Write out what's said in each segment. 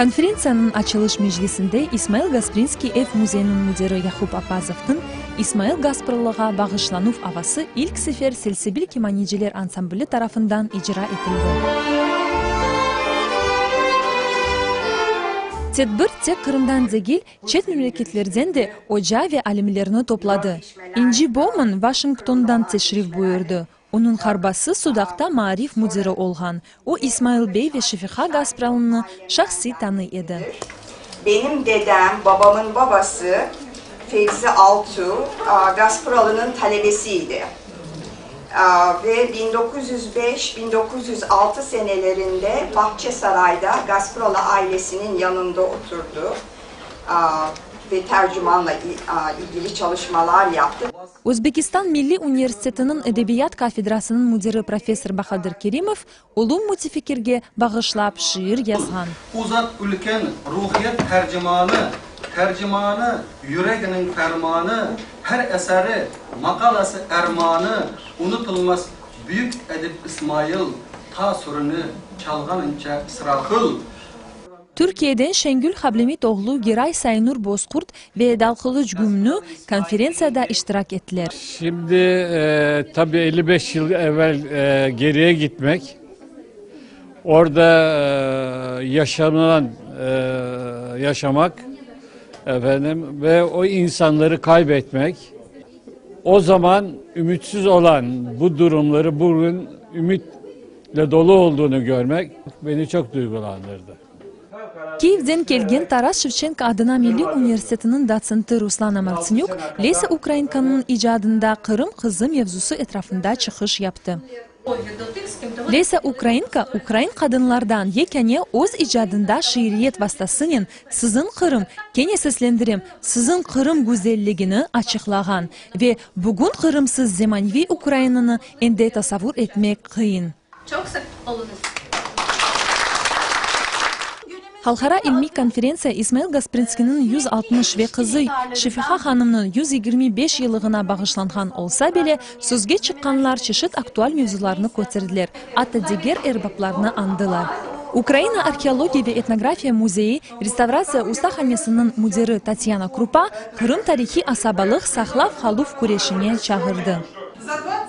Konferentsiyanıñ açılış meclisinde İsmail Gasprinskiy ev müzeyiniñ müdiri Yaqub Appazovnıñ İsmail Gaspralığa bağışlanuv avası ilk sefer Selsebil kemaneciler ansambli tarafından icra etildi. Tedbir tek Qırımdan degil, çet memleketlerden de oca ve alimlerni topladı. İnci Bowman Washingtondan teşrif buyurdı. Onıñ harbası Sudaqta maarif müdiri olğan. O, İsmail bey ve Şefiqa Gaspralını şahsiy tanıy edi. Benim dedem, babamın babası Fevzi Altuğ Gaspralınıñ talebesi idi ve 1905, 1906 senelerinde Bağçasarayda Gaspralı ailesiniñ yanında oturdı ve tercümanla ilgili çalışmalar yaptı. Özbekistan Milliy universitetiniñ edebiyat kafedrasınıñ müdiri professor Bahadır Kerimov ulu mütefikirge bağışlap şiir yazğan. Uzat ülken ruhiyet tercimanı, Tercimanı, yüreginiñ fermanı, Her eseri, maqalası ermanı, Unutılmaz büyük edip İsmail, Ta surını çalğanınca İsrafıl. Türkiyeden Şengül Hablemitoğlu, Giray Saynur Bozqurt ve Dalkılıç Gümnü konferentsiyada iştirak ettiler. Şimdi, tabii, 55 yıl evel geriye gitmek, orada yaşanılan yaşamak, efendim, ve o insanları kaybetmek, o zaman ümitsiz olan bu durumları bugün ümitle dolu olduğunu görmek beni çok duygulandırdı. Kiyevden kelgen Taras Şevçenko adına Milliy universitetiniñ dotsenti Ruslana Martsenük Lesâ Ukrainkanıñ icadında Qırım qızı mevzusı etrafında çıqış yaptı. Lesâ Ukrainka ukrain qadınlardan yekâne öz icadında şiiriyet vastasınen Siziñ Qırım, kene seslendirem, siziñ Qırım güzelligini açıqlağan ve bugün Qırımsız zemaneviy Ukrainanı endi tasavvur etmek qıyın. Çoq sağ oluñız. Halqara ilmiy konferentsiya İsmail Gasprinskiyniñ 160 ve qızı Şefiqa hanımnıñ 125 yıllığına bağışlanğan olsa bile, sözge çıqqanlar çeşit aktual mevzularnı köterdiler, atta diger erbaplarnı añdılar. Ukraina arheologiya ve etnografiya müzeyi restavratsiya ustahanesiniñ müdiri Tatyana Krupa Qırım tarihiy asabalıq saqlav qaluv küreşine çağırdı.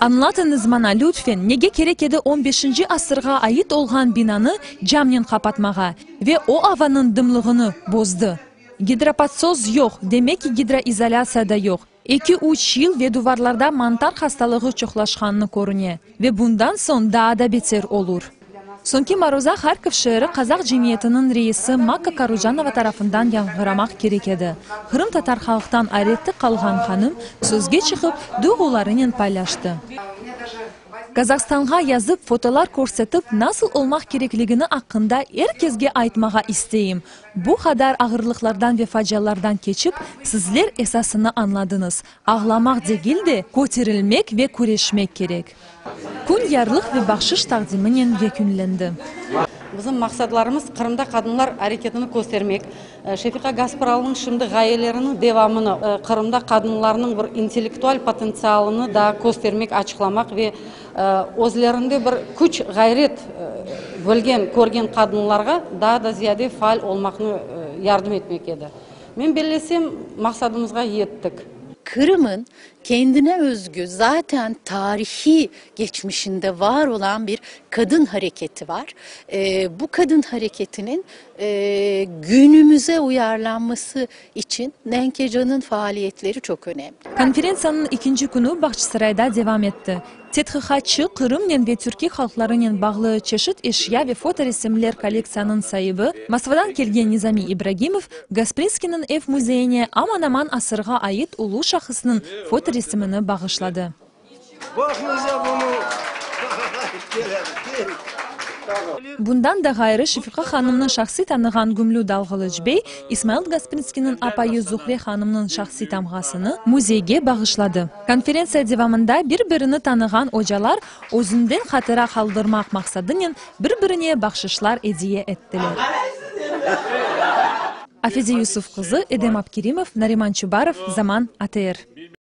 Añlatıñız maña, lütfen, nege kerek edi on beşinci asırğa ait olğan binanı camnen qapatmağa ve o avanıñ dımlığını bozdı? Gidropodsoz yoq, demek ki gidroizolâtsiya da yoq. Eki-üç yıl ve duvarlarda mantar hastalığı çoqlaşqanı körüne ve bundan soñ daa da beter olur. Soñki maruza Harkov şeeri qazaq cemiyetiniñ reisi Makka Karujanova tarafından yañğıramaq kerek edi. Qırımtatar halqtan ayrette qalğan hanım sözge çıqıp, duyğularınen paylaştı. Kazahstanğa yazıp, fotolar körsetip, nasıl olmaq kerekligini aqqında er kesge aytmağa isteyim. Bu qadar ağırlıqlardan ve facialardan keçip, sizler esasını añladıñız, ağlamaq degil de, köterilmek ve küreşmek kerek. Kün yarlıq ve bahşış taqdiminen yekünlendi. Bizim maqsadlarımız, Qırımda qadınlar areketini köstermek, Şefiqa Gaspralınıñ şimdi ğayeleriniñ devamını, Qırımda qadınlarnıñ bir intellektual potentsialını da köstermek, açıqlamaq ve özlerinde bir küç, ğayret bilgen, körgen qadınlarğa daa da ziyade faal olmaqnı yardım etmek edi. Men bellesem, maqsadımızğa yettik. Qırım'ın kendine özgü, zaten tarihiy geçmişinde var olan bir qadın hareketi var. Bu qadın hareketiniñ günümüze uyarlanması içün Nenkecanıñ faaliyetleri çoq önemli. Konferentsiyanıñ ikinci künü Bağçasarayda devam etti. Tedqiqatçı, Qırımnen ve türkiy halqlarınen bağlı çeşit eşya ve fotoresimler kollektsiyanıñ saibi, Moskvadan kelgen Nizami İbragimov Gasprinskiyniñ ev müzeyine aman-aman asırğa ait ulu şahısnıñ fotoresimini bağışladı. Bundan da ğayrı, Şefiqa hanımnı şahsiy tanığan Gümlü Dalğılıç bey İsmail Gasprinskiyniñ apayı Zuhre hanımnıñ şahsiy tamğasını müzeyge bağışladı. Konferentsiya devamında bir-birini tanığan ocalar özünden hatıra qaldırmaq maqsadınen bir-birine bahşışlar ediye ettiler. Afize Yusuf qızı, Edem Abkerimov, Nariman Çubarov, Zaman, ATR.